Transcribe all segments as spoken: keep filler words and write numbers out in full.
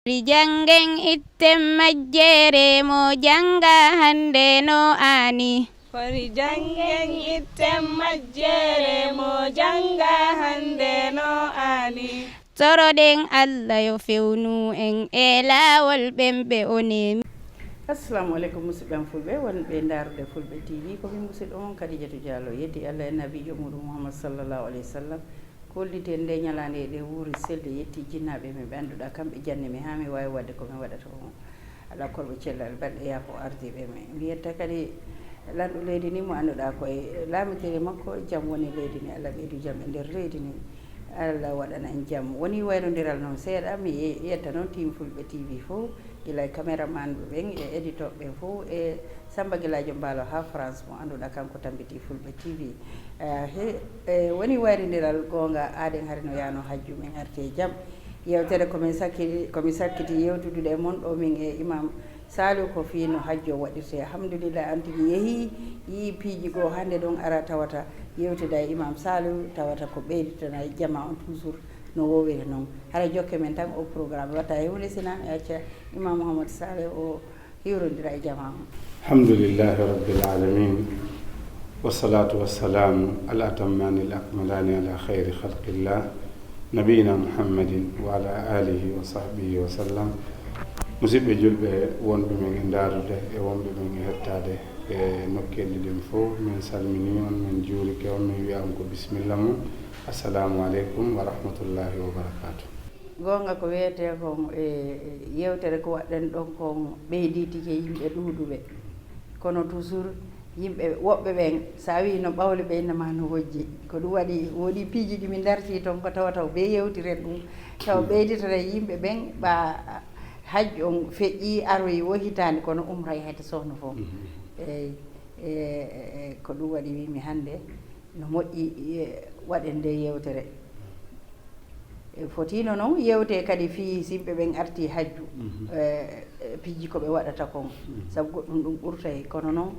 Ri janngen itten majjere mo jannga hannde no aani. Kori janngen itten majjere mo jannga hannde no aani. Toroɗen Allah yo fewnu en e laawol ɓen ɓe o neemi. Assalamu aleykum musidɓe am fulɓe wonɓe ndaarude Fulɓe T V, ko min musidɗo mon Kadijatu Diallo. Yetti Allah e nabiijo muɗum Muhammad sallallahu alayhi wa sallam. Kolliti en nde ñalaande e ɗe wuuri selde yetti jinnaaɓe men ɓe annduɗaa kamɓe janni mi haa mi waawi waɗde ko mi waɗata ko. Alaa korɓe cellal baɗɗe yaafo ardiiɓe men. Mi yetta kadi lanɗo leydi ni mo annduɗaa ko e laamitiri makko jam woni leydi ni. Allah ɓeydu jam e nder leydi ni. Allah waɗana en jam. Woni wayrondiral noon seeɗa mi yetta noon team Fulɓe T V fof gila e caméraman ɓe ɓen e éditeur ɓen fof e Samba Gilaajo Mbaalo haa France mo annduɗaa kanko tambitii Fulɓe T V. Eh, he, eh, woni wayrindiral goonga aaden hari no yaano hajju men arti e jam. Yewtere ko min sakkiti, ko min sakkiti yewtudude e mon ɗo min e Imam Saliou ko fii no hajju o waɗirte. Alhamdulillah an tigi yehi yii piiji goo hannde ɗon ara tawata yewtida e Imam Saliou tawata ko ɓeyditana e jama on toujours no wowiri noon. Hara jokke men tan o programme watta e hunde sina mi acca Imam Mouhamadou Saliou o hiwrondira e jamaa on. Alhamdulillahi rabbil alamin. Wassalatu wassalamu al atammaani al akmalaani ala khayri khalqillah nabiyina Muhammadin wa ala alihi wa sahbihi wa sallam. Musidɓe julɓe wonɓe men e ndaarude e wonɓe men e hettaade e nokkeeli ɗin fof min salmini on min juurike on min wiya on ko bisimilla mon. Assalamu aleykum wa rahmatullahi wa barakatuh. Goonga ko wiyetee kon e yewtere ko waɗɗen ɗon kon ɓeyditike yimɓe ɗuuɗuɓe. Kono toujours yimɓe woɓɓe ɓen so a wii no ɓawli ɓe innama no wojji. Ko ɗum waɗi woodi piiji ɗi min dartii toon ko tawa taw ɓe yewtiren ɗum tawa ɓeyditata yimɓe ɓen ɓa hajju on feƴƴi aroyi wo hitaande kono umra yahete soono fof. Eyi e ko ɗum waɗi wimi hannde no moƴƴi waɗen nde yewtere. E fotiino noon yewtee kadi fii so yimɓe ɓen artii hajju, piiji ko ɓe waɗata kon, sabu goɗɗum ɗum ɓurtay. Kono noon,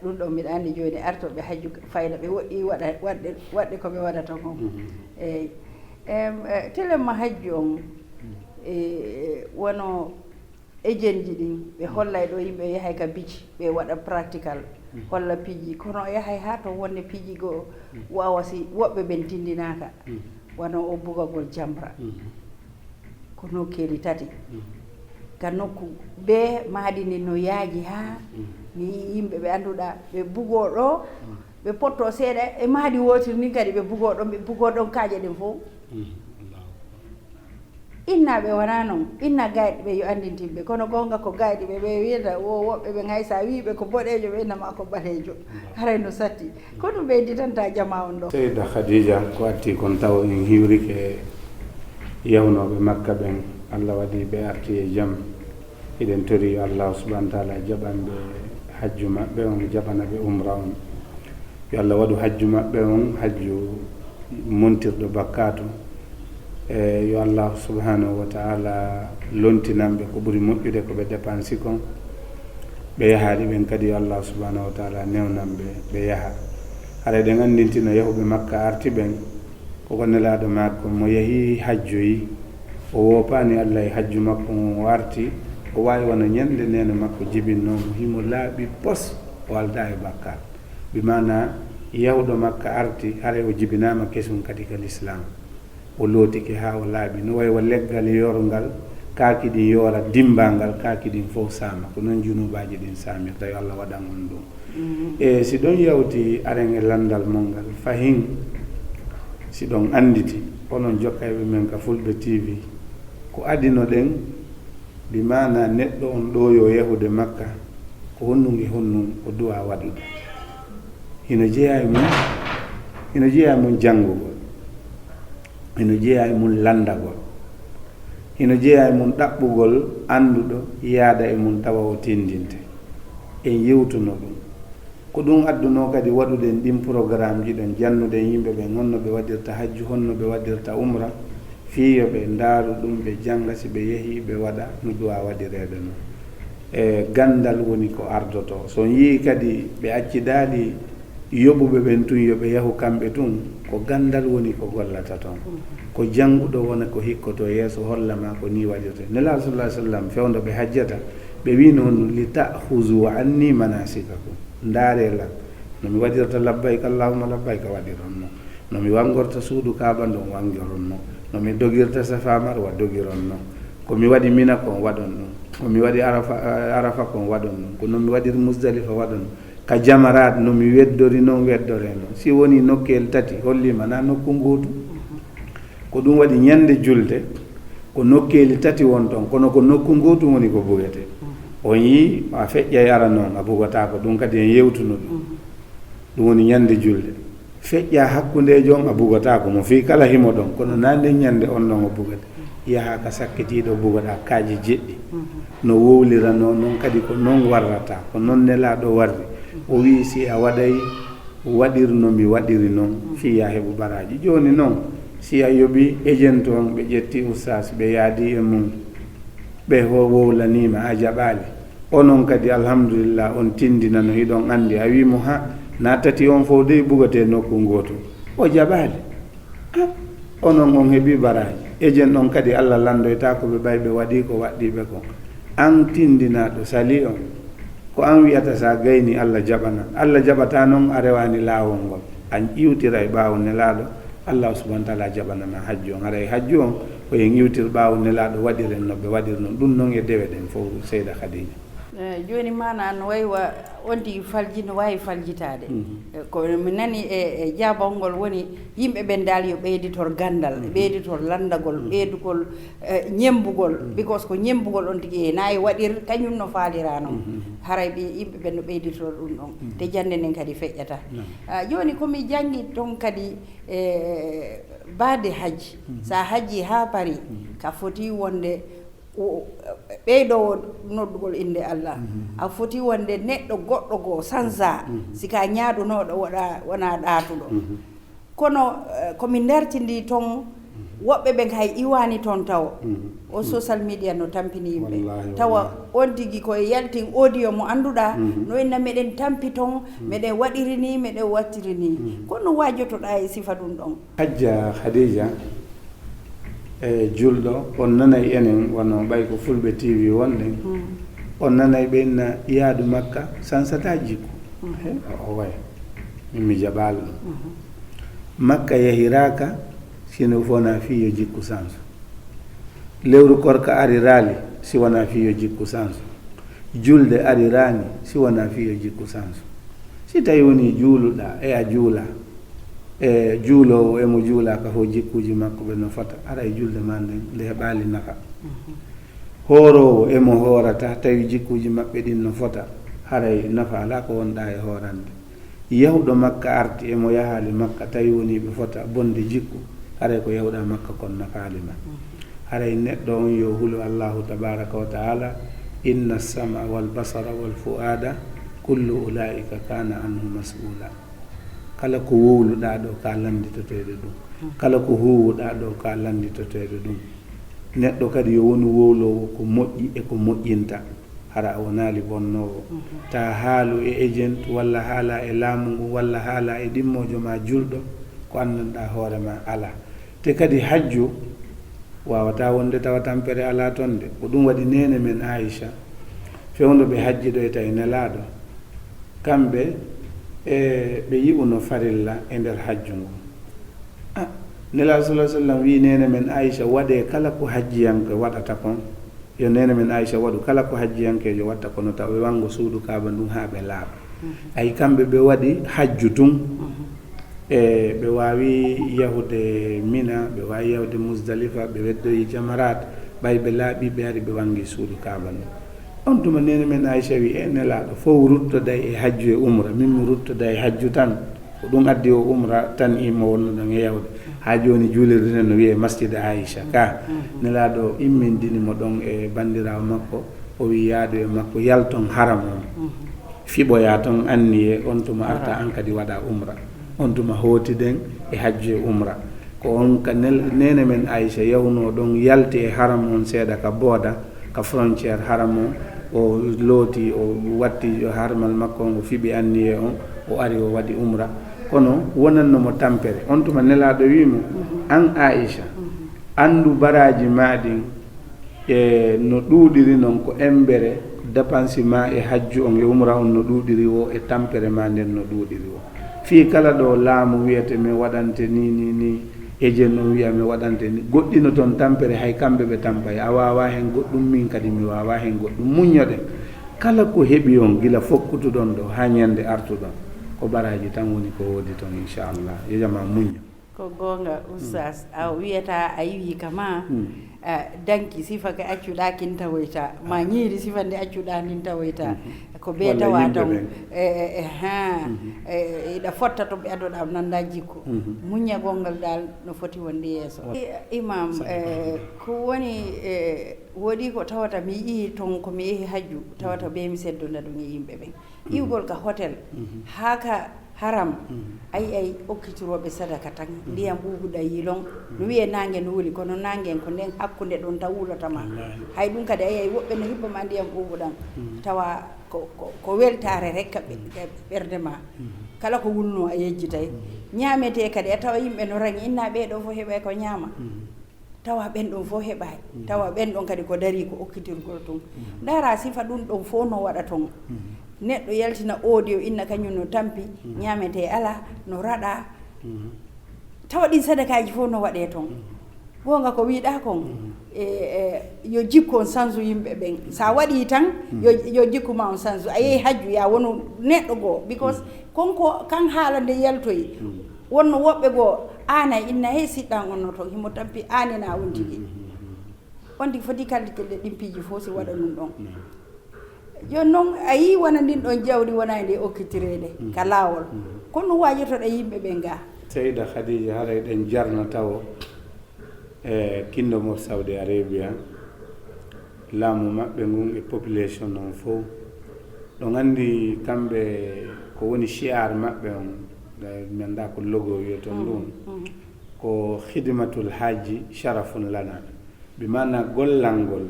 ɗum ɗoon miɗa anndi jooni artooɓe hajju fayna ɓe woɗɗii waɗa waɗde waɗde ko ɓe waɗata kon. Eey, telemma hajju on e wano. Ejenji ɗin ɓe hollay ɗo yimɓe yahay ka bici ɓe waɗa practical holla piiji kono yahay ha to wonde piiji goo wawa si woɓɓe ɓen tindinaka wano o bugagol jambra ko nokkeli tati ka nokku be maadi ndi no yaaji ha mi yi yimɓe ɓe annduɗa ɓe bugo ɗo ɓe potto seeɗa e maadi wotiri ndin kadi ɓe bugo ɗon ɓe bugo ɗon kaaƴe ɗen fof Innaaɓe wonaa noon, inna gaayɗe ɓe yo anndintin ɓe, kono goonga ko gaayɗe ɓe ɓe wiyata wo woɓɓe ɓen hay so a wii ɓe ko boɗeejo ɓe innama ko ɓaleejo, haray no satti. Ko ɗum ɓeyditanta jamaa on ɗoo. Seyda Khadija, ko addi kon taw en hiwrike yawnooɓe Makka ɓen, Allah waɗi ɓe arti e jam. Hiɗen tori yo Allahu subhanahu wa taala jaɓan ɓe hajju maɓɓe on, jaɓana ɓe umra on. Yo Allah waɗu hajju maɓɓe on hajju montirɗo bakkaatu. E yo Allahu subhanahu wa taala lontinan ɓe ko ɓuri moƴƴude ko ɓe depansi kon. Ɓe yahaali ɓen kadi yo Allahu subhanahu wa taala newnan ɓe ɓe yaha. Hara eɗen anndintina yahuɓe Makka arti ɓen. Koko Nelaaɗo maako mo yahi hajjoyi, o woopaani Alla e hajju makko ngun, o arti, o waawi wano ñande neene makko jibinnoo mo, himo laaɓi pos, o aldaa e bakkaat. Bi maanaa, yahuɗo Makka arti, haray o jibinaama kesun kadi ka Lislaam. O lootike haa o laaɓi, no wayi wa leggal yoorngal, kaaki ɗin yoora, dimmbaa ngal, kaaki ɗin fow saama. Ko non junuubaaji ɗin saamirta, yo Alla waɗan on ɗum. E si ɗon yawti aren e lanndal mon ngal fahin, si ɗon annditi, onon jokkayɓe men ka Fulɓe TV, ko adino ɗen, bi maana neɗɗo on ɗooyoo yahude Makka, ko honnun e honnun o duwaa waɗude? Hino jeyaa e mun, hino jeyaa e mun janngugol, hino jeyaa e mun lanndagol. Hino jeyaa e mun ɗaɓɓugol annduɗo yaada e mun tawa o tindinte. En yewtuno ɗum. Ko ɗum addunoo kadi waɗuɗen ɗin porogaramji ɗon, jannuɗen yimɓe ɓen honno ɓe waɗirta hajju, honno ɓe waɗirta umra, fii yo ɓe ndaaru ɗum, ɓe jannga, si ɓe yehii ɓe waɗa no duwaa waɗireede non. E ganndal woni ko ardotoo. So on yii kadi ɓe accidaali Yoɓuɓe ɓen tun, yo ɓe yahu kamɓe tun, ko ganndal woni ko gollata ton. Ko jannguɗo wona ko hikkoto yeeso, holla ma ko ni waɗirte. Nelaaɗo sallallahu alaihi wasallam, fewndo ɓe hajjata, ɓe wiino honno, "Li ta'khuzu anni manasikakum." Ndaare lan. No mi waɗirta labbayka Allahumma labbayka, waɗiron non. No mi wanngorta suudu Kaaba ndun, wanngoron non. No mi dogirta Safa Marwa, dogiron non. Ko mi waɗi Mina kon, waɗon non. Ko mi waɗi Arafa, eh, Arafa kon, waɗon non. Ko no mi waɗiri Muzdalifa, waɗon non. Ka jamaraat, no mi weddori non, weddore non. Si woni nokkeeli tati, holliima na nokku ngootu. Ko ɗun waɗi ɲande julde, ko nokkeeli tati won ton, kono ko nokku ngootu woni ko bugetee. On yi'i, a feƴƴay ara non, a bugataako. Ɗun kadi en yewtuno ɗun. Ɗun woni ɲande julde. Feƴƴa hakkundeejo on, a bugataako mo fii kala himo ɗon, kono na nden ɲande on ɗon o bugata. Yaha ka sakkitiiɗo bugoɗaa kaaji jeɗɗi. No wowliranoo non kadi ko non warrata, ko non Nelaaɗo warri. O wi'i si a waɗay, waɗir no mi waɗiri non, fii ya heɓu baraaji. Jooni non, si a yoɓi agent on, ɓe ƴetti ustaas, ɓe yaadi e mun, ɓe ho-, wowlaniima, a jaɓaali. Onon kadi, alhamdulillah, on tindinano, hiɗon anndi. A wi'i mo, "Ha, na tati on fow dey bugatee nokku ngootu." O jaɓaali. Ah, onon on heɓi baraaji. Agent on kadi, Allah lanndoytaako ɓe ɓay ɓe waɗii ko waɗɗii ɓe kon. An tindinaaɗo salii on, ko an wi'ata sa gayni Allah jaɓana. Allah jaɓata non a rewaani laawol ngol. A iwtiray ɓaawo Nelaaɗo, Allah subhanahu wa ta'ala jaɓana ma hajju on. Haray hajju on, ko en iwtir ɓaawo Nelaaɗo waɗiren no ɓe waɗiri non. Ɗun non e dewe ɗen fow, Seyda Khadija. Eh, jooni maanaa no wayi wa-, on tigi falji no waawi faljitaade. Eh, ko mi nani e, e jaabawol ngol woni yimɓe ɓen daal yo ɓeyditor ganndal, ɓeyditor lanndagol, ɓeydugol, eh, ñemmbugol, because ko ñemmbugol on tigi e na e waɗir kañum no faalira non. Haray ɓe, yimɓe ɓen no ɓeyditor ɗun ɗon. Te jannde nden kadi feƴƴata. Ah, jooni ko mi janngi ton kadi, eh, baade hajji. Sa hajji haa pari, ka foti wonde o, ɓeydoowo noddugol innde Allah, a foti wonde neɗɗo goɗɗo goo, sansa, si ka ñaaɗunooɗo waɗa, wona ɗaatuɗo. Kono, eh, ko mi dartindii ton, woɓɓe ɓen hay iwaani ton tawo. O social media no tampini yimɓe. Wallaahi, tawa wallaahi. On tigi ko e yaltin audio mo annduɗaa, no inna meɗen tampi ton, meɗen waɗiri ni, meɗen wattiri ni. Kono waajotoɗaa e sifa ɗun ɗon. Hajja Khadija, e julɗo, on nanay enen, wano ɓay ko Fulɓe T V wonɗen, on nanay ɓe inna yaadu Makka sansataa jikku. He, o way. Min mi jaɓaali ɗun. Makka yahiraaka, si wonaa fii yo jikku sansu. Lewru korka ariraali, si wonaa fii yo jikku sansu. Julde ariraani, si wonaa fii yo jikku sansu. Si tawi wonii juuluɗaa, e a juulaa, e juuloowo e mo juulaaka fow jikkuuji makko ɓen no fota, haray julde maa nden nde heɓaali nafa. Hooroowo e mo hoorataa, tawi jikkuuji maɓɓe ɗin no fota, haray nafa alaa ko wonɗaa e hoorande. Yahuɗo Makka arti e mo yahaali Makka, tawi wonii ɓe fota bonde jikku, haray ko yahuɗaa Makka kon nafaali ma. Haray neɗɗo on yo hulu Allahu tabaraka wa ta'ala, "Inna as-sam'a wal basara wal fu'ada kullu ula'ika kana anhu mas'ula." Kala ko wowluɗaa ɗoo, ka lannditoteeɗo ɗun. Kala ko huuwuɗaa ɗoo, ka lannditoteeɗo ɗun. Neɗɗo kadi yo wonu wowloowo ko moƴƴi e ko moƴƴinta. Hara a wonaali bonnoowo. Ta haalu e agent, walla haala e laamu ngun, walla haala e ɗimmoojo ma julɗo, ko anndanɗaa hoore ma alaa. Te kadi hajju waawataa wonde tawa tampere alaa ton de. Ko ɗun waɗi neene men Aisha, fewndo ɓe hajjiɗoyta e Nelaaɗo, kamɓe, e, ɓe yi'uno farilla e nder hajju ngun. Ah, Nelaaɗo sallallahu alaihi wasallam wi'i neene men Aisha, "Waɗee kala ko hajjiyanke waɗata kon." Yo neene men Aisha waɗu kala ko hajjiyankeejo watta, kono tawa ɓe wanngo suudu Kaaba ndun haa ɓe laaɓa. Ay, kamɓe ɓe waɗi hajju tun. E ɓe waawi yahude Mina, ɓe waawi yahude Muzdalifa, ɓe weddoyi Jamarat, ɓay ɓe laaɓi, ɓe ari ɓe wanngi suudu Kaaba ndun. On tuma neene men Aisha wi'i, "E Nelaaɗo, fow ruttoday e hajju e umra, min mi ruttoday e hajju tan." Ko ɗun addi o umra tan immo wonno ɗon e yahude. Haa jooni juulirde nden no wi'ee Masjid Aisha. Ka Nelaaɗo immindini mo ɗon e banndiraawo makko, o wi'i yaadu e makko, "Yalton haram on. Fiɓoyaa ton anniye, on tuma arta an kadi waɗa umra." On tuma hootiden e hajju e umra. Ko on ka nel-, neene men Aisha yahunoo ɗon, yalti e haram on seeɗa ka booda, ka frontière haram on, o looti, o watti harmal makko on, o fiɓi anniye on, O ari, o waɗi umra, kono wonanno mo tampere. On tuma Nelaaɗo wi'i mo, "An Aisha, anndu baraaji maa ɗin e no ɗuuɗiri non, ko embere, dépense maa e hajju on e umra on no ɗuuɗiri wo, e tampere maa nden no ɗuuɗiri wo. Fii kala ɗo laamu wi'ete min waɗante ni, ni, ni, e je non wi'a min waɗante ni, goɗɗino ton tampere, hay kamɓe ɓe tampay. A waawaa hen goɗɗum, min kadi mi waawaa hen goɗɗum. Muññoɗen. Kala ko heɓi on gila fokkutuɗon ɗo haa ñande artuɗon, ko baraaji tan woni ko woodi ton, inchallah." Yo jama muñño. Ko goonga, Oustaz. A wiyata a yiwi ka ma, eh, danki sifa ka accuɗa kin tawoyta, ma ñiiri sifa nde accuɗa ndin tawoyta. Ko be tawa ton, eh, eh, eh, ha, eh, iɗa fotta to ɓe adoɗa nanda jikku. Muññagol ngal dal no foti wonde yeeso. I-, Imam, eh, ko woni, eh, woodi ko tawata mi yi'i ton ko mi yehi hajju, tawata be mi seddo nda ɗum e yimɓe ɓen. Iwgol ka hotel, haa ka haram, ay, ay, okkitirooɓe sadaka tan, ndiyam ɓuuɓuɗam yilon. No wi'e naange no wuli, kono naange en ko nden hakkunde ɗon tan wulata ma. Wallaahi. Hay ɗum kadi, ay, ay, woɓɓe no hibba ma ndiyam ɓuuɓuɗam, tawa ko, ko, ko weltaare rek ka ɓe-, ka ɓernde ma. Kala ko wulno a yejjitay. Ñaametee kadi, a tawa yimɓe no rangi, inna ɓee ɗo fof heɓay ko ñaama. Tawa ɓen ɗon fof heɓaay. Tawa ɓen ɗon kadi ko darii ko okkitirgol tun. Ndaara sifa ɗum ɗon fof no waɗa ton. Neɗɗo yaltina audio inna kañum no tampi, ñaametee alaa, no raɗaa. Tawa ɗin sadakaaji fof no waɗee ton. Goonga ko wiɗaa kon, e, e, yo jikku on sansu yimɓe ɓen. Sa waɗii tan, yo, yo jikku ma on sansu. A yehi hajju, ya wonu neɗɗo goo. Because kon ko kan haala nde yaltoyi. Wonno woɓɓe goo, aanay inna, "Hey, siɗɗan on no ton, himo tampi aanina on tigi." On tigi foti kalkilde ɗin piiji fof si waɗa ɗum ɗon. Jooni noon, a yii wona ndin ɗon jawdi wona e nde okkitireede ka laawol. Kono ɗum waajotoɗa yimɓe ɓen gaa. Seyda Khadija, haray ɗen jarna tawo e Kingdom of Saudi Arabia, laamu maɓɓe ngun e population on fof. Ɗon anndi kamɓe ko woni shi'ar maɓɓe on, mi anndaa ko logo wi'eton ɗum, ko "Khidmatul Hajji Sharafun Lana." Bi maana gollangol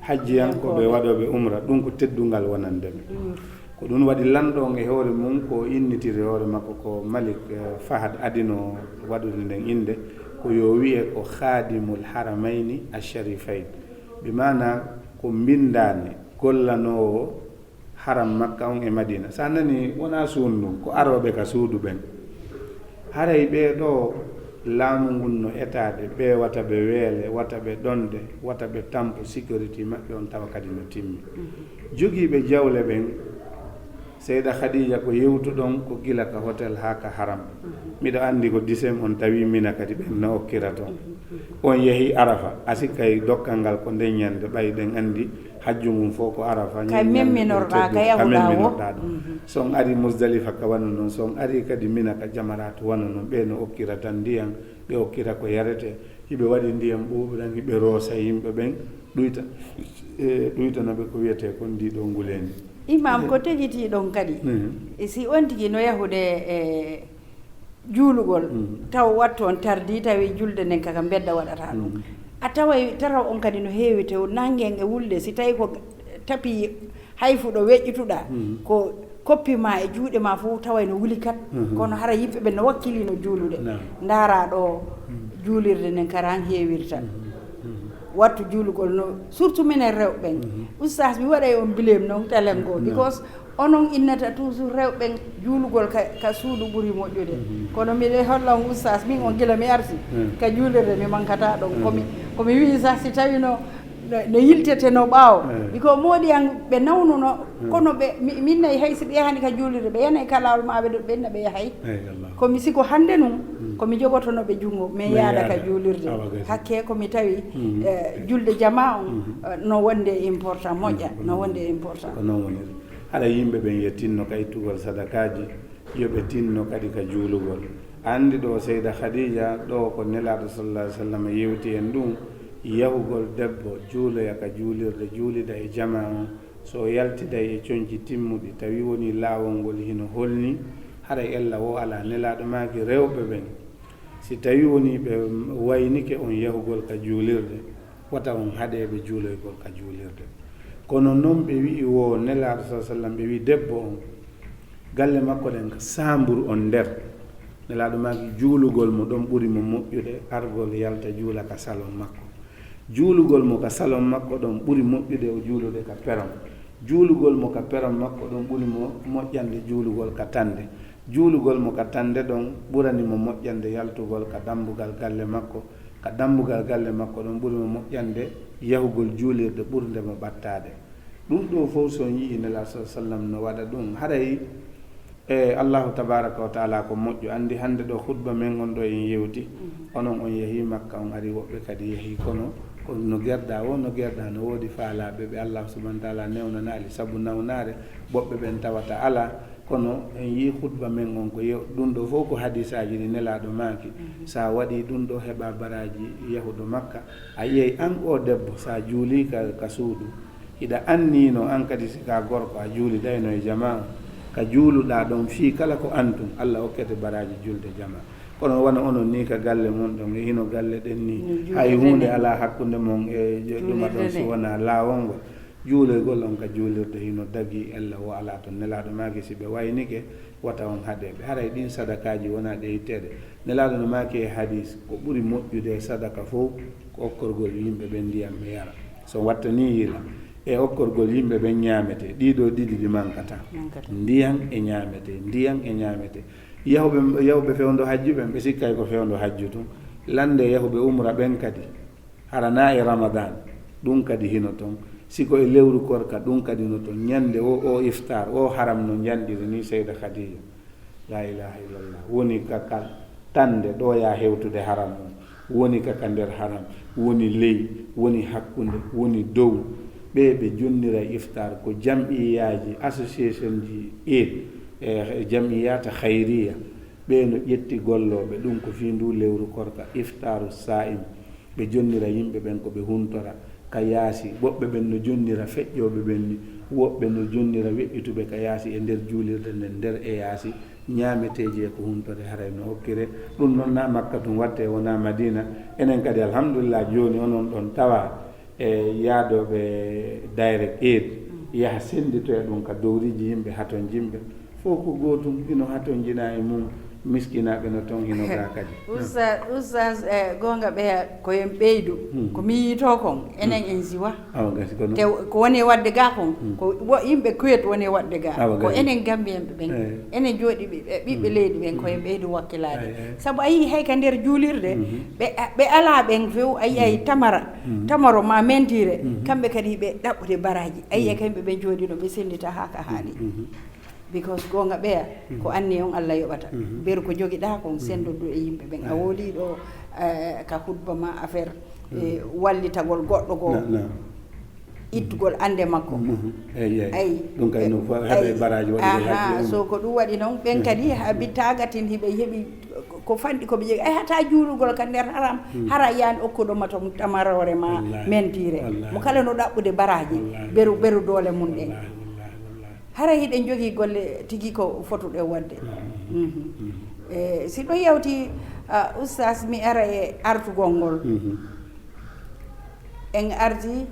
hajjiyankooɓe waɗooɓe umra, ɗum ko teddungal wonande men. Ko ɗum waɗi lanɗo on e hoore mum ko innitiri hoore makko ko Malik, eh, Fahad adino waɗude nden innde, ko yo wi'e ko Khadimul Haramayni Ash-Sharifayn. Bi maana ko mbindaani gollanoowo haram Makka on e Madina. Sa nani, wonaa suudu ndun, ko arooɓe ka suudu ɓen. Haray ɓee ɗoo laamu ngun no etaade, ɓee wata ɓe weele, wata ɓe ɗonde, wata ɓe tampo, sécurité maɓɓe on tawa kadi no timmi. Jogiiɓe jawle ɓen, Seyda Khadija, ko yewtuɗon ko gila ka hotel haa ka haram. Miɗo anndi ko disem on tawi Mina kadi ɓen no okkira ton. On yehi Arafa, a sikkay dokkal ngal ko nden ñande, ɓay ɗen anndi hajju ngun fof ko Arafa, ka ñande memminorɗaa, ka yahuɗaa ɗon. So on ari Muzdalifa ka wano non, so on ari kadi Mina ka jamaraatu wano non, ɓe no okkira tan ndiyan, ɓe okkira ko yarete, hiɓe waɗi ndiyan ɓuuɓuɗan, hiɓe roosa yimɓe ɓen, ɗuyta, e, ɗuytana ɓe ko wiyetee kon ndi ɗo nguleendi. Imam, ko tegitii ɗon kadi, e si on tigi no yahude e juulugol, taw wattu on tardii, tawi julde nden kaka mbedda waɗata ɗum. A taway taraw on kadi no heewi tew, nanngen e wulde, si tawi ko tapi hay fuɗo weƴƴutuɗaa, ko koppi ma e juuɗe ma fof taway no wuli kat, kono hara yimɓe ɓen no wakkilino juulude. Ndaara ɗo juulirde nden karan heewirta. Wattu juulugol no, surtout minen rewɓe ɓen. Ustaas, mi waɗay on bileem noon telen goo, because onon innata toujours rewɓe ɓen juulugol ka, ka suudu ɓuri moƴƴude. Kono miɗo holla on, ustaas, min on gila mi arti ka juulirde mi mankata ɗon. Ko mi, ko mi wi'i sah, si tawino no, no yiltete no ɓaawo. Biko moodi an ɓe nawnuno, kono ɓe, mi, min nayi hay si ɓe yahani ka juulirde, ɓe yanay ka laawol ma ɓe ɗo, ɓe inna ɓe yahay. Ko mi siko hannde nun, ko mi jogotono ɓe junngo, min yaada ka juulirde. Hakke ko mi tawi, eh, julde jamaa on, eh, no wonde important, moƴƴa, no wonde important. Ko noon woniri. Haɗa yimɓe ɓen yettinno ka ittugol sadakaaji, yo ɓe tinno kadi ka juulugol. Anndi ɗo Seyda Khadija, ɗo ko Nelaaɗo sallallahu alaihi wasallam yewti en ɗum, yahugol debbo juuloya ka juulirde, juulida e jamaa on, so o yaltiday e conci timmuɗi, tawi woni laawol ngol hino holni, haray ella wo alaa. Nelaaɗo maaki rewɓe ɓen, si tawi woni ɓe waynike on yahugol ka juulirde, wata on haɗe ɓe juuloygol ka juulirde. Kono non ɓe wi'i wo Nelaaɗo sallallahu alaihi wasallam, ɓe wi'i debbo on, Galle makko ɗen ka saamburu on nder. Nelaaɗo maaki juulugol mo ɗon ɓuri mo moƴƴude argol yalta juula ka salon makko. Juulugol mo ka salon makko ɗon ɓuri moƴƴude o juulude ka peron. Juulugol mo ka peron makko ɗon ɓuri mo moƴƴande juulugol ka tande. Juulugol mo ka tande ɗon ɓurani mo moƴƴande yaltugol ka dambugal galle makko. Ka dambugal galle makko ɗon ɓuri mo moƴƴande yahugol juulirde ɓurnde mo ɓattaade. Ɗum ɗoo fof so on yi'ii Nelaaɗo sallallaahu alayhi wa sallam no waɗa ɗum, haray e Allaahu tabaaraka wa taala ko moƴƴo. Anndi hannde ɗoo khutba men on ɗoo en yewti, onon on yahii Makka, on arii, woɓɓe kadi yahii, kono ko no gerɗaa woo, no gerɗaa no woodi faalaaɓe ɓe Allaahu subhaanahu wa taala newnanaali sabu nawnaare, woɓɓe ɓen tawata alaa. Kono en yi'ii khutba men on ko yew-, ɗum ɗoo fof ko hadiisaaji ɗi Nelaaɗo maaki. Sa waɗii ɗum ɗoo heɓaa baraaji yahuɗo Makka. A yi'ay an oo debbo sa juulii ka, ka suudu, hiɗa anniino an kadi si ka gorko a juulidayno e jamaa on. Ka juuluɗaa ɗon fii kala ko an tun, Alla okkete baraaji julde jamaa. Kono wano onon nii ka galle mon ɗon e hino galle ɗen nii, hay huunde alaa hakkunde mon e ɗuma ɗon si wonaa laawol ngol. Juuloygol on ka juulirde hino dagii, ella woo alaa ton. Nelaaɗo maaki si ɓe waynike, wata on haɗe ɓe. Haray ɗin sadakaaji wonaa ɗe itteede. Nelaaɗo no maaki e hadiis, ko ɓuri moƴƴude e sadaka fow ko okkorgol yimɓe ɓen ndiyam ɓe yara. So wattanii yila e okkorgol yimɓe ɓen ñaametee, ɗii ɗoo ɗiɗi ɗi mankataa. Mankataa. Ndiyam e ñaametee, ndiyam e ñaametee. Yahuɓe, yahuɓe fewndo hajju ɓen, ɓe sikkay ko fewndo hajju tun. Lannde yahuɓe umra ɓen kadi, hara naa e Ramadan, ɗum kadi hino ton. Si ko e lewru korka, ɗum kadi no ton. Ñande o, o iftar, o haram no njanɗiri ni Seyda Khadija. La ilaha illallah. Woni ka, ka tande ɗo ya hewtude haram on. Woni ka, ka nder haram. Woni ley, woni hakkunde, woni dow. Ɓe, ɓe jonnira iftar ko jam'iyaaji, association ji Eid, e jam'iyata khayriya. Ɓe no ƴetti gollooɓe ɗum ko fii nduu lewru korka, iftaru saa'im. Ɓe jonnira yimɓe ɓen ko ɓe huntora ka yaasi. Woɓɓe ɓen no jonnira feƴƴooɓe ɓen ni. Woɓɓe no jonnira weƴƴutuɓe ka yaasi e nder juulirde nden, nder e yaasi. Ñaameteeji e ko huntore haray no okkire. Ɗum non na Makka tun watte, wona Madina. Enen kadi, alhamdulillah, jooni onon ɗon tawa e yaadooɓe Direct Aid yaha sennditoya ɗum ka dowriiji yimɓe hatonjinɓe. Fof ko gootum, hino hatonjina e mum, miskinaaɓe no ton, hino gaa kadi. Oustaz, oustaz, eh, goonga ɓeya ko en ɓeydu. Hmm. Ko mi yiitoo kon, enen en siwa. Awa gasi ko non. Te ko woni waɗde gaa kon, hmm, ko wo-, yimɓe Kuwait woni waɗde gaa. Awa gasi. Ko enen Gambiyanɓe ɓen, eh, enen jooɗiiɓe, ɓe, ɓiɓɓe, hmm, leydi ɓen, ko en, hmm, ɓeydu wakkilaaɓe. Ay, ay. Sabu a yii hay ka nder juulirde, mhm, ɓe, ɓe alaa ɓen few, a yii ay, mhm, tamara, mhm, tamaro ma mentire, mhm, kamɓe kadi ɓe ɗaɓɓude baraaji. A yii ay, mhm, kamɓe ɓe jooɗino, ɓe senndita haa ka haali. Mhm. Because goonga ɓeya, mhm, ko anni on Allah yoɓata. Mhm. Beru ko jogiɗaa kon, mhm, senndodu e yimɓe ɓen. A, ay, woolii ɗo, eh, ka hutba ma affaire, mhm, eh, wallitagol goɗɗo goo. Na, na. Ittugol annde makko. Mhm. Eyi, eyi. Ay. Ɗum kay no fa-, haɗa e baraaji waɗugol hajji, aha, on. So ko ɗum waɗi noon, ɓen, mhm, kadi haa bittaagatin hiɓe heɓi ko fanɗi ko ɓe jogii. Ay, hata juulugol ka nder haram, mhm, hara yaani okkuɗo ma toon tamaroore ma, wallaahi, mentire. Wallaahi. Mo kala no ɗaɓɓude baraaji, wallaahi, beru, beru doole mum ɗen. Wallaahi, wallaahi, wallaahi. Hara hiɗen jogii golle tigi ko fotuɗen waɗde. Mhm. Mhm. Mhm. E, si ɗum yawti, a, Oustaz, mi ara e artugol ngol. Mhm. En arti,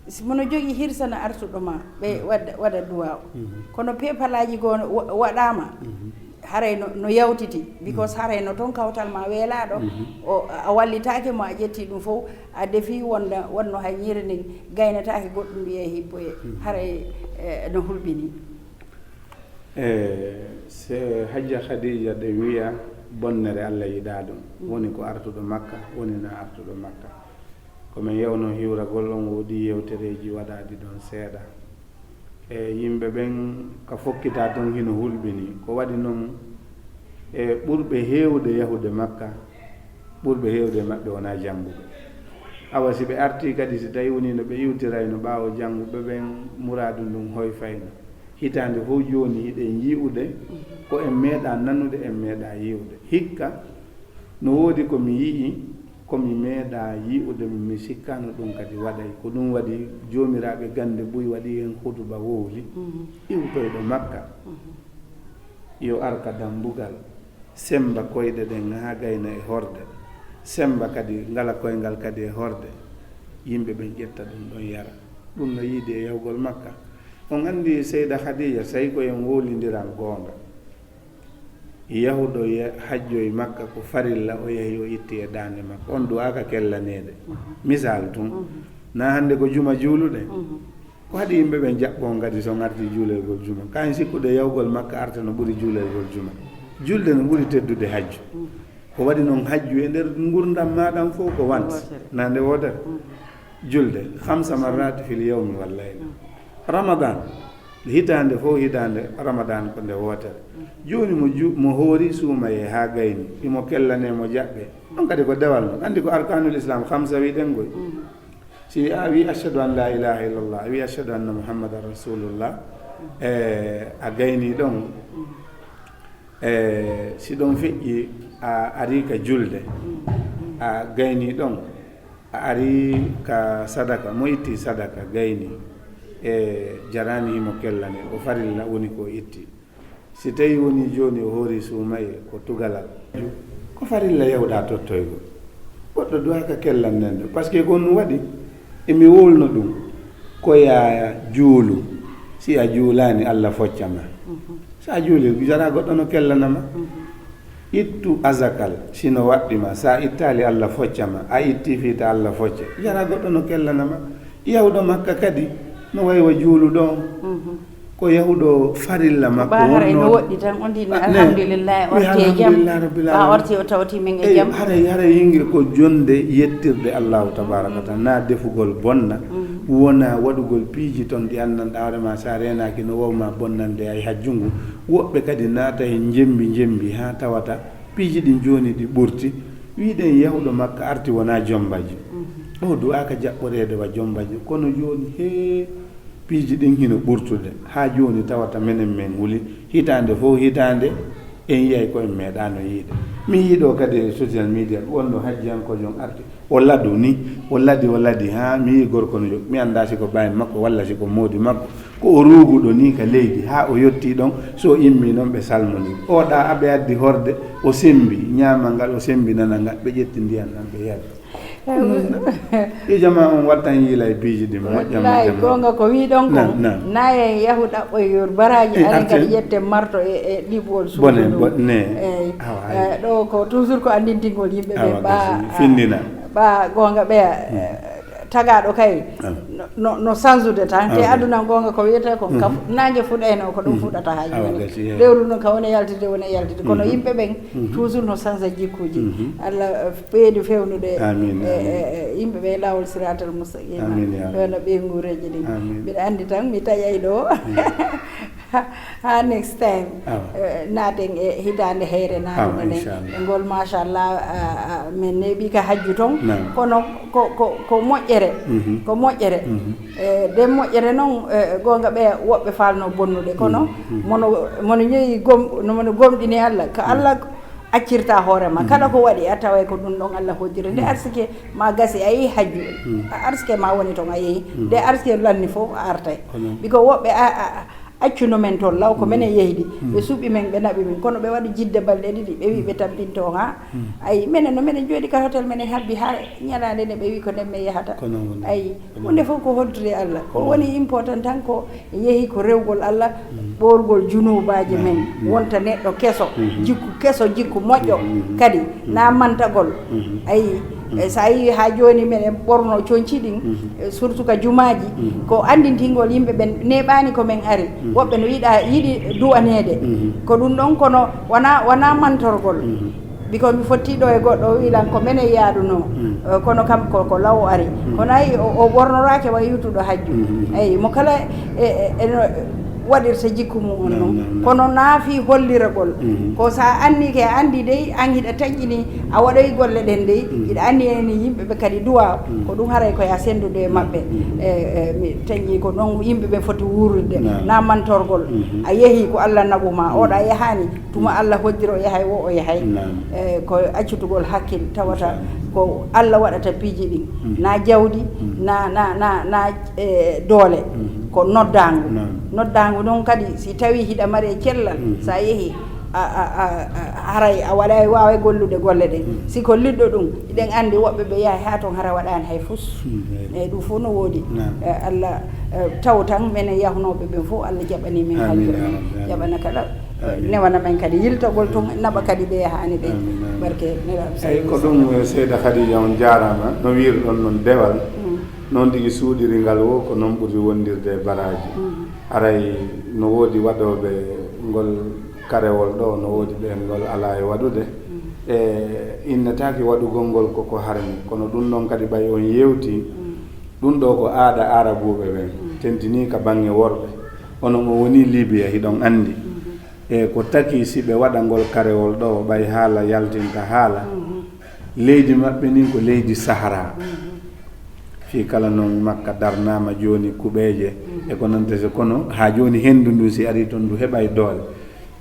si mono jogii hirsana artuɗo ma, ɓe, mhm, waɗa, waɗa duwaaw. Mhm. Kono pepalaaji goo no wa-, waɗaama, mhm, haray no, no yawtiti, because, mhm, haray no toon kawtal ma weelaaɗo, mhm, o, a wallitaake mo, a ƴetti ɗum fof, a defi wonda, wonno hay ñiiri ndin gaynataake goɗɗum mbiye hibboye, mhm, haray, eh, no hulɓini. E, se Hajja Khadija ɗe wiya bonnere Allah yiɗaa ɗum. Mm. Woni ko artuɗo Makka, woni na artuɗo Makka. Ko men yawno hiwragol on, woodi yewtereeji waɗaaɗi ɗon seeɗa. E, yimɓe ɓen ka fokkitaa ton hino hulɓini. Ko waɗi non, e, ɓurɓe heewde yahude Makka, ɓurɓe heewde e maɓɓe wonaa jannguɓe. Awa si ɓe artii kadi, si tawii wonii no ɓe iwtirayno ɓaawo jannguɓe ɓen, muraadu ndun hoyfayno. Hitaande fof jooni hiɗen yi'ude, ko en meeɗaa nanude, en meeɗaa yi'ude. Hikka, no woodi ko mi yi'i, ko mi meeɗaa yi'ude, mi, mi sikkaano ɗum kadi waɗay. Ko ɗum waɗi joomiraaɓe gannde buy waɗi heen hutuba wowli, mhm, iwtoyɗo Makka, mhm, yo ar ka dambugal, semmba koyɗe ɗen haa gayna e horde, semmba kadi ngala koyngal kadi e horde, yimɓe ɓen ƴetta ɗum ɗon yara. Ɗum no yiide e yahugol Makka. On anndi Seyda Khadija, tawi ko en wowlindiran goonga. Yahuɗo ye-, hajjoy Makka ko farilla, o yahi o itti e daande makko. On du'aaka kellaneede. Misal tun. Na hannde ko juma juuluɗen. Ko haɗi yimɓe ɓen jaɓɓo on kadi so on arti juulergol juma? Kayen sikkude yahugol Makka arta no ɓuri juulergol juma. Julde no ɓuri teddude hajju. Ko waɗi non hajju e nder ngurdam maaɗan fof ko want. Wootere. Na nde wootere. Julde, khamsa marrat fil yawmi wal layla. Ramadan, hitaande fof hitaande Ramadan ko nde wootere. Jooni mo ju-, mo hoori suumayee haa gayni, imo kellane mo jaɓɓe. Ɗum kadi ko dewal mum. Anndi ko arkanul Islam khamsa wiɗen koy. Si a wi ashhadu an la ilaha illallah, a wi ashhadu anna Muhammadan rasulullah, e a gayni ɗon, e si ɗon feƴƴi a ari ka julde, a gayni ɗon, a ari ka sadaka, mo itti sadaka gayni, e jarani himo kellane, o farilla woni ko itti. Si tawi woni jooni o hoori suumayee ko tugalal, ko farilla yahuɗa tottoygol. Goɗɗo du'aaka kellan nende. Parce que ko ɗum waɗi, emi wowlno ɗum, ko ya juulu. Si a juulaani, Allah focca ma. Si a juuli, jara goɗɗo no kellanama. Ittu azakal, si no waɗɗi ma. Sa ittaali, Allah focca ma. A itti fii ta Allah focce. Jara goɗɗo no kellanama. Yahuɗo Makka kadi, no wayi wa juuluɗo on. Ko yahuɗo farilla makko. Ba hara ene wonno woɗɗi tan, o ndi ne, alhamdulillah, o arti e jam. Alhamdulillah rabbil alamin. Ba o arti o tawti min e jam. Haray, haray hingir ko jonde yettirde Allahu tabaraka wa taala, na defugol bonna, wona waɗugol piiji ton ɗi anndanɗa hoore ma, sa reenaaki no wawma bonnande ay hajju ngu. Woɓɓe kadi naata he njembi njembi ha tawata piiji ɗin jooni ɗi ɓurti. Wiɗen yahuɗo Makka arti wona jombajo. O du'aaka jaɓɓoreede wa jombajo, kono jooni he piiji ɗin hino ɓurtude. Haa jooni tawata menen men huli. Hitaande fof hitaande, en yiyay ko en meeɗaano yiide. Mi yiiɗo kadi e social media, wonno hajjiyankojo on arti. O ladu ni, o ladi, o ladi, haa mi yii gorko no jo-, mi anndaa si ko baawen makko walla si ko moodi makko. Ko o ruuguɗo ni ka leydi, haa o yottii ɗon, so o immii non ɓe salmonii. Oɗa aɓe addi horde, o sembi, ñaamal ngal, o sembi nanal ngal, ɓe ƴetti ndiyan ɗan ɓe yari. E jama on wattan yiila e piiji ɗi moƴƴa. Wallahi, moƴƴa, goonga ko wiɗon ko. Naam, naam. Naye yahu ɗaɓɓoy yor baraji, eh, ari kadi ƴette marto e, e ɗiɓol suudu. Bone, ndu. Bone. Eyi. Awa, ayi. Eh, ɗo ko toujours ko anndintingol yimɓe ɓe. Awa, ba, gasi. Ah, findina. Ba goonga ɓeya, eh, tagaɗo kay. Ah. No, no, no sansude tan. Te aduna goonga ko wiyete ko, ka fu-, naange fuɗayno ko ɗum fuɗata ha jooni. Awa, gasi, eyi. Lewru no ka woni yaltide, woni yaltide. Kono yimɓe ɓen toujours no sansa jikkuji. Allah, eh, ɓeydu fewnude, amin, e, amin, e, e yimɓe ɓe laawol siratal mustaqima. Amin, ya Rabbi. Fewna ɓeynguureeji ɗin. Amin. Mbiɗa anndi tan mi taƴay ɗo. Ha, ha next time. Awa. Eh, naaten e hitaande heyre naaten. Awa, enen, inchallah. E ngol, machallah, a, a, min neeɓi ka hajju ton. Naam. Kono ko, ko, ko moƴƴere. Ko moƴƴere. Eh, nden moƴƴere non, eh, goonga ɓe woɓɓe falno bonnude. Kono mono, mono yehi gom-, no mono gomɗini Allah. Ka Allah accirta hoore ma. Kala ko waɗi, a taway ko ɗum ɗon Allah hoddiri. Nde arsike ma gasi, a yehi hajju. A arsike ma woni ton, a yehi. Nde arsike lanni fof, a artay. Ko noon. Biko woɓɓe a, a, a, accuno men toon, law ko menen yehdi. Ɓe suɓi men, ɓe naɓi men. Kono ɓe waɗi jidde balɗe ɗiɗi, ɓe wi ɓe tampinto ha. Ayi, menen no menen jooɗi ka hotel, menen habbi ha ñalaande nde ɓe wi ko nden men yahata. Ko noon woni. Ayi, ko noon. Huunde fof ko hoddude Allah. Ko woni important tan ko yehi ko rewgol Allah, ɓoorgol junuubaaji men, wonta neɗɗo keso, jikku keso, jikku moƴƴo kadi, na mantagol. Ayi, e so a yii haa jooni meɗen ɓorno conci ɗin, e surtout ka jumaaji, ko anndintingol yimɓe ɓen neeɓaani ko men ari. Woɓɓe no yiɗa, yiɗi du'aneede. Ko ɗum ɗon, kono wona, wona mantorgol. Biko mi fotti ɗo e goɗɗo, o wi lan ko menen yaadunoo. Eh, kono kam ko, ko law o ari. Kono ayi, o, o ɓornoraake wa yewtuɗo hajju. Ayi, mo kala e, e, e no waɗirta jikku mum on non. Naam, naam, naam. Kono na fii holliragol. Ko sa anndi ke, a anndi dey, an hiɗa taƴƴini, a waɗoy golle ɗen dey, hiɗa anndi enen yimɓe ɓe kadi duwa, ko ɗum haray ko ya senndude e maɓɓe. E, e, mi taƴƴi ko non yimɓe ɓe foti wuurude. Naam. Na mantorgol. A yehi ko Allah naɓu ma, oɗa yahaani. Tuma Allah hoddiri o yahay, wo o yahay. Naam. Eh, ko accutugol hakkil, tawata ko Allah waɗata piiji ɗin. Na jawdi, na, na, na, na, eh, doole. Ko noddaangu. Naam. Noddaangu noon kadi, si tawi hiɗa mari e cellal, sa yehi, a, a, a, a, haray a waɗay, waaway gollude golle ɗen. Mm. Si ko liɗɗo ɗum, eɗen anndi woɓɓe ɓe yahay haa toon hara waɗaani hay fus. Mm, eyi. Eyi, ɗum fof no woodi. Naam. Eh, Allah, eh, taw tan menen yahnooɓe ɓen fof, Allah jaɓanii men. Amiin, halde ya men, rabbi, amiin. Jaɓana kala, eh, amiin. Newana men kadi yiltogol toon, naɓa kadi ɓe yahaani ɓe. Amiin, amiin. Barke Nelaaɗo, eyi, ko sallallahu ɗum, alaihi wasallam. Eh, Seyda Khadija, on jaaraama. No wiirɗon noon dewal, mm, noon tigi suuɗiri ngal wo, ko noon ɓuri wondirde e baraaji. Mm. Haray no woodi waɗooɓe ngol karewol ɗo, no woodi ɓeen ngol alaa e waɗude. Mm. E innetaake waɗugol ngol koko harmi, kono ɗum ɗon kadi ɓay on yewti, mm, ɗum ɗo ko aada Aarabuuɓe ɓen, mm, tentinii ka baŋŋe worɓe. Onon on woni Libiya, hiɗon anndi. Mm-hmm. E ko taki si ɓe waɗa ngol karewol ɗo, ɓay haala yaltinta haala. Mm-hmm. Leydi maɓɓe ndin ko leydi Sahara. Mm-hmm. Fii kala non Makka darnaama jooni kuɓeeje, mhm, e ko nantete, kono haa jooni henndu ndun si arii ton ndu heɓay doole.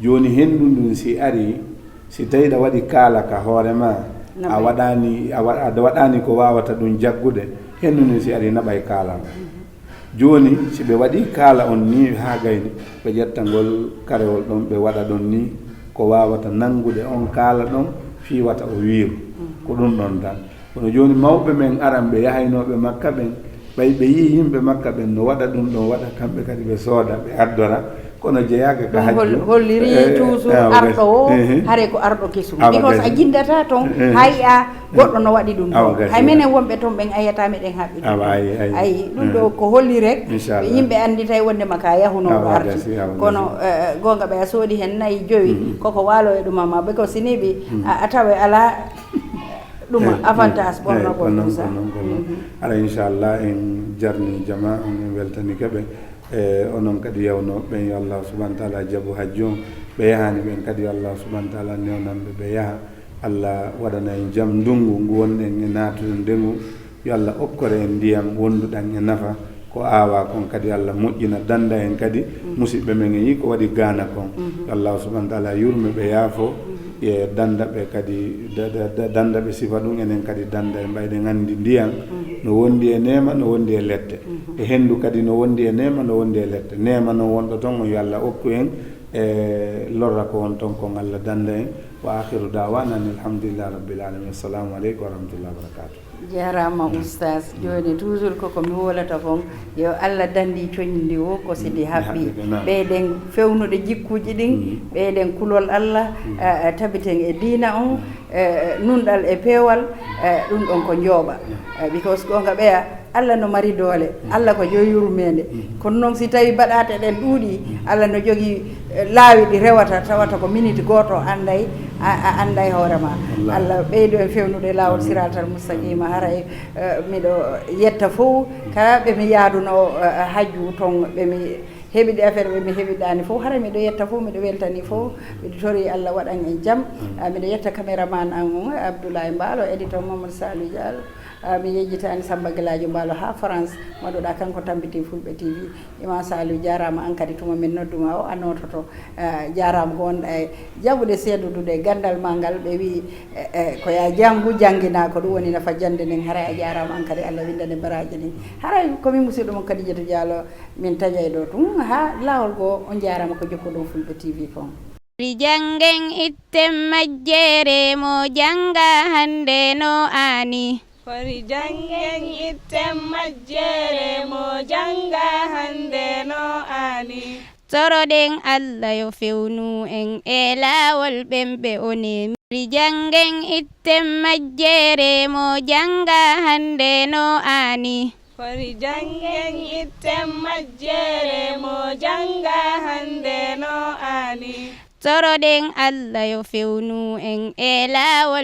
Jooni henndu ndun si arii, si tawii ɗa waɗi kaala ka hoore maa, a waɗaani, a wa-, a waɗaani ko waawata ɗum jaggude, henndu ndun si arii naɓay kaala ngal. Mhm. Jooni si ɓe waɗii kaala on nii haa gayni, ɓe ƴetta ngol karewol ɗon ɓe waɗa ɗon nii ko waawata nanngude on kaala ɗon fii wata o wiiru. Mhm. Ko ɗum ɗon tan. Kono jooni mawɓe men aran ɓe yahaynooɓe Makka ɓen, ɓay ɓe yii yimɓe Makka ɓen no waɗa ɗum ɗon waɗa, kamɓe kadi ɓe sooda, ɓe addora, kono jeyaaka ka hajju. Ɗum hol-, hollirii, eh, toujours, ah, arɗo o, eh, eh, haray ko arɗo kesu. Awa, because gasi. A jinndataa ton, eh, eh, hay a goɗɗo no waɗi ɗum ɗon. Awa, gasi. Hay menen wonɓe ton ɓen a yiyataa meɗen haɓɓi ɗum. Awa, ayi, ayi. Ayi, ɗum, eh, ɗo ko holli rek, inchallah, yimɓe annditay wonndema ka yahunooɗo, awa, arti. Gasi, awa, kono, gasi, eh, goonga ɓe a soodi hen nayi, jowi, mm, koko waalo e ɗum amma, ɓe ko siniiɓe, mm, a, a tawa alaa. Ɗum, eh, avantage, eh, ɓornogol, eh, ko non, ɗum sa. Ko non, ko non. Mhm. Hara, inchallah, en jarni jama on, en weltanike ɓe. E onon kadi yawnooɓe ɓen, yo Allah subhanahu wa taala jabu hajju on. Ɓe yahaani ɓen kadi, yo Allah subhanahu wa taala newnan ɓe, ɓe yaha. Allah waɗana en jam ndunngu ngu wonɗen e naatude ngu. Yo Allah okkore en ndiyam wonduɗam e nafa. Ko aawaa kon kadi, Allah moƴƴina, dannda en kadi, mhm, musiɓɓe men e yii ko waɗi Gaana kon. Mhm. Yo Allah subhanahu wa taala yurme ɓe, yaafo, mhm, e dannda ɓe kadi, da-, da-, da-, dannda ɓe sifa ɗum, enen kadi dannda en, mbayɗen anndi ndiyam, mhm, no wondi e neema, no wondi e lette. Mhm. E henndu kadi no wondi e neema, no wondi e lette. Neema non wonɗo ton on, yo Allah okku en, e lorra ko won ton kon, Allah dannda en. Wa akhiru da'wana anil hamdulillahi rabbil alamin. Assalamu aleykum wa rahmatullahi wa barakatuh. Jaaraama, Oustaz. Jooni, toujours ko ko mi wolata kon, yo Allah danndi coñdi ndi wo, ko si ndi, mm, haɓɓi. Haɓɓi, naam. Ɓeyden fewnude jikkuuji ɗin, mm, ɓeyden kulol Allah, mm, eh, eh, tabiten e diina on, mm, eh, nunɗal e peewal, eh, ɗum ɗon ko njooɓa. Mm. Eh, because goonga ɓeya, Allah no mari doole, mm, Allah ko yo yurmeende. Mm. Kono noon, si tawii baɗaate ɗen ɗuuɗii, mm, Allah no jogii, eh, laawi ɗi rewata, tawata ko miniti gooto annday, a, a annday hoore maa. Wallaahi. Allah ɓeydu en fewnude laawol, amiin, siraatal mustaqima. Haray, eh, miɗo yetta fof, kala ɓe mi yaadunoo, eh, hajju ton, ɓe mi heɓidi affaire, ɓe mi heɓidaani fof. Haray miɗo yetta fof, miɗo weltani fof, miɗo tori Allah waɗan en jam. Amiin. Ah, miɗo yetta caméraman an on, Abdoulaye Mbaalo, éditeur Mamadou Salou Diallo. Ah, mi yejjitaani Samba Galadio Mbaalo haa France, maɗuɗa kanko tambiti Fulɓe T V. Imam Saliou, jaaraama an kadi, tuma min nodduma o, a noototo. Ah, jaaraama ko wonɗa e jaɓude, seedudude ganndal ma ngal. Ɓe wi'i, e, e, ko ya janngu, janngina, ko ɗum woni nafa jannde nden. Haray a jaaraama an kadi, Allah winndane baraaji ɗin. Haray ko min musiɗɗo mon Kadijatu Diallo, min taƴay ɗo tun. Haa laawol goo, on jaaraama ko jokkuɗon Fulɓe T V kon. Ri janngen itten majjere mo jannga hannde no aani. Kori janngen itten majjere mo jannga hannde no aani. Toroɗen Allah yo fewnu en e laawol ɓen ɓe o neemi. Kori janngen itten majjere mo jannga hannde no aani. Kori janngen itten majjere mo jannga hannde no aani. Toroɗen Allah yo fewnu en e laawol